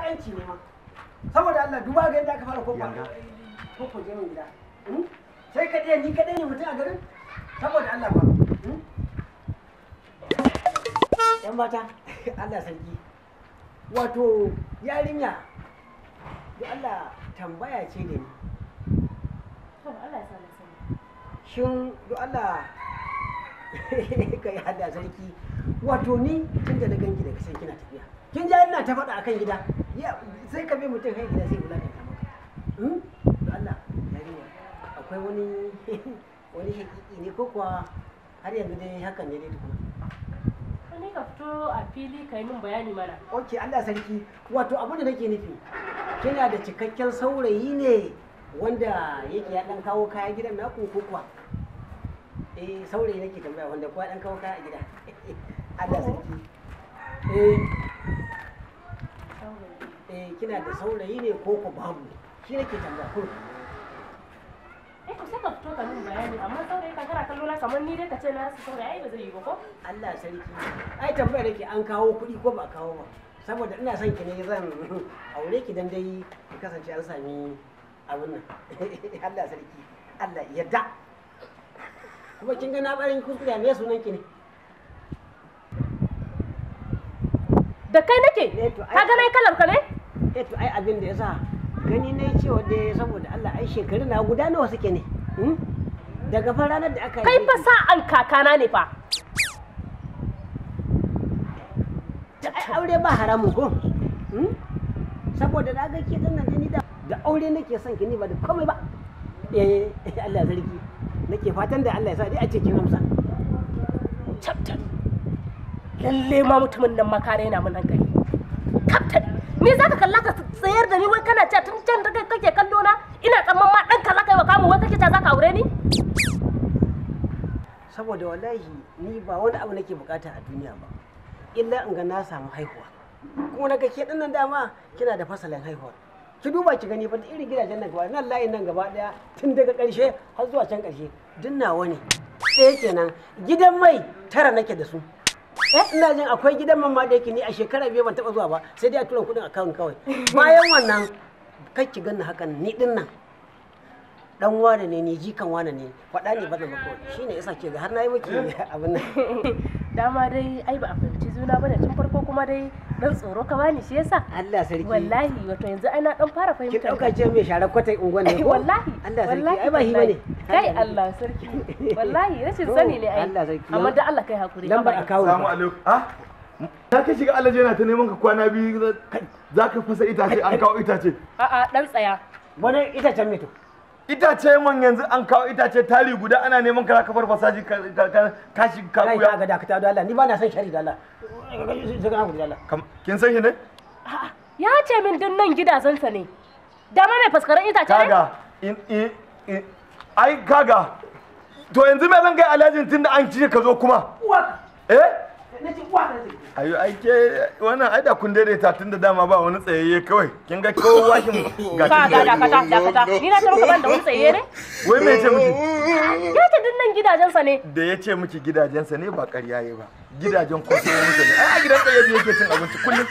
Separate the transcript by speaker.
Speaker 1: wulakanci ne ma. Saboda Allah duba ga yadda aka fara kofa. Kofa je min gida. Sai ka ɗaya ni kaɗai ne mutum a garin? Saboda Allah ba. Yan mata, Allah sarki. Wato yarinya, da Allah tambaya ce da ni.
Speaker 2: To Allah ya sa na sani.
Speaker 1: Shin do Allah kai Allah sarki. Wato ni tun da na ganki daga san kina tafiya. Kin ji ina ta faɗa akan gida. Sai ka bi mutum kai gida sai wulakanta maka. Do Allah yarinya, akwai wani wani hakiki ne ko kuwa har yanzu dai hakan ne dai tukuna.
Speaker 2: Ni ka fito a fili ka yi min bayani mana.
Speaker 1: Ok, Allah sarki, wato abin da nake nufi, kina da cikakken saurayi ne wanda yake ya dan kawo kaya gidan naku ko kuwa? Eh, saurayi nake tambaya wanda kuwa dan kawo kaya a gida. Allah sarki. Eh, eh, kina da saurayi ne ko ko babu? Shi nake tambaya ko.
Speaker 2: Eh, to sai ka fito ka min bayani, amma saurayi ka kana kallo na kamar ni dai ka ce na rasa saurayi ai ba zai yi ba ko?
Speaker 1: Allah sarki. Ai tambaya nake an kawo kuɗi ko ba a kawo ba. Saboda ina son ki ne zan aure ki dan dai ki kasance an sami abun nan. Allah sarki. Allah yadda. Kuma kin ga na barin kuskure me sunan ki ne?
Speaker 2: Da kai nake. Ka ga nai kalar ka ne?
Speaker 1: Eh to ai abin da yasa gani ne cewa dai saboda Allah ai shekaru na guda nawa suke ne? Daga fa ranar da aka
Speaker 2: kai fa sa'an kakana ne fa.
Speaker 1: Ai aure ba haramun ko? Saboda na ga ke dan nan ni da aure nake son ki ni ba da komai ba. Eh Allah sarki. Nake fatan da Allah ya sa dai a ce kin amsa.
Speaker 2: Chapter. Lalle ma mutumin nan ma ka raina mun hankali. Captain, ni zaka kalla ka tsayar da ni wai kana cewa tun can da kake kallo na ina tsamman ma dan ka zaka yi wa kamu wai kake ta zaka aure ni?
Speaker 1: Saboda wallahi ni ba wani abu nake bukata a duniya ba. Illa in ga na samu haihuwa. Kuma naga ke din nan dama kina da fasalin haihuwa. Ki duba ki gani fa irin gidajen nan gaba nan layin nan gaba daya tun daga karshe har zuwa can karshe duk nawa ne. Ɗaya kenan gidan mai tara nake da su. Ina jin akwai gidan man ma da yake ni a shekara 5 ban taba zuwa ba sai dai a tura kuɗin account kawai. Bayan wannan kai ki ganni hakan ni din nan dan wane ne ni jikan wane ne faɗa ne bazan ba kawai shine yasa ke ga har nayi miki abin nan.
Speaker 2: Dama dai ai ba a fahimci juna bane tun farko kuma dai dan tsoro ka bani shi yasa.
Speaker 1: Allah sarki.
Speaker 2: Wallahi wato yanzu ai na dan fara fahimta.
Speaker 1: Kin dauka ce mai share kwatai unguwan ne ko?
Speaker 2: Wallahi.
Speaker 1: Allah sarki ai ba hi bane.
Speaker 2: Kai Allah sarki. Wallahi rashin sani ne ai.
Speaker 1: Allah sarki.
Speaker 2: Amma da Allah kai hakuri.
Speaker 1: Lambar account.
Speaker 3: Assalamu alaikum. Ah? Na ka shiga Allah yana ta neman ka kwana biyu zaka fasa itace an kawo itace.
Speaker 2: A'a dan tsaya.
Speaker 1: Wani itacen me to?
Speaker 3: Itace man yanzu an kawo itace tari guda ana neman ka ka farfasa shi ka shi ka
Speaker 1: kuya. Kai ka dakata da Allah ni ba na son shari da Allah.
Speaker 3: Kin san shi ne?
Speaker 2: Ya ce min din nan gidajensa ne. Dama mai faskaran itace ne?
Speaker 3: Kaga in ai kaga to yanzu me zan kai alhajin tunda an ce ka zo kuma? Eh? Ayo ai ke wannan ai da kun daidaita tunda dama ba wani tsayayye kawai kin ga ko washin ga
Speaker 2: ka ga dakata dakata ni na ta maka ban da wani tsayayye ne?
Speaker 3: Wai me ce miki?
Speaker 2: Ya ce din nan gidajensa ne.
Speaker 3: Da ya ce miki gidajensa ne ba ƙarya yayi ba. Gidajen kwasomominsa ne. Ai a gidan tsayayye yake cin abinci kullum.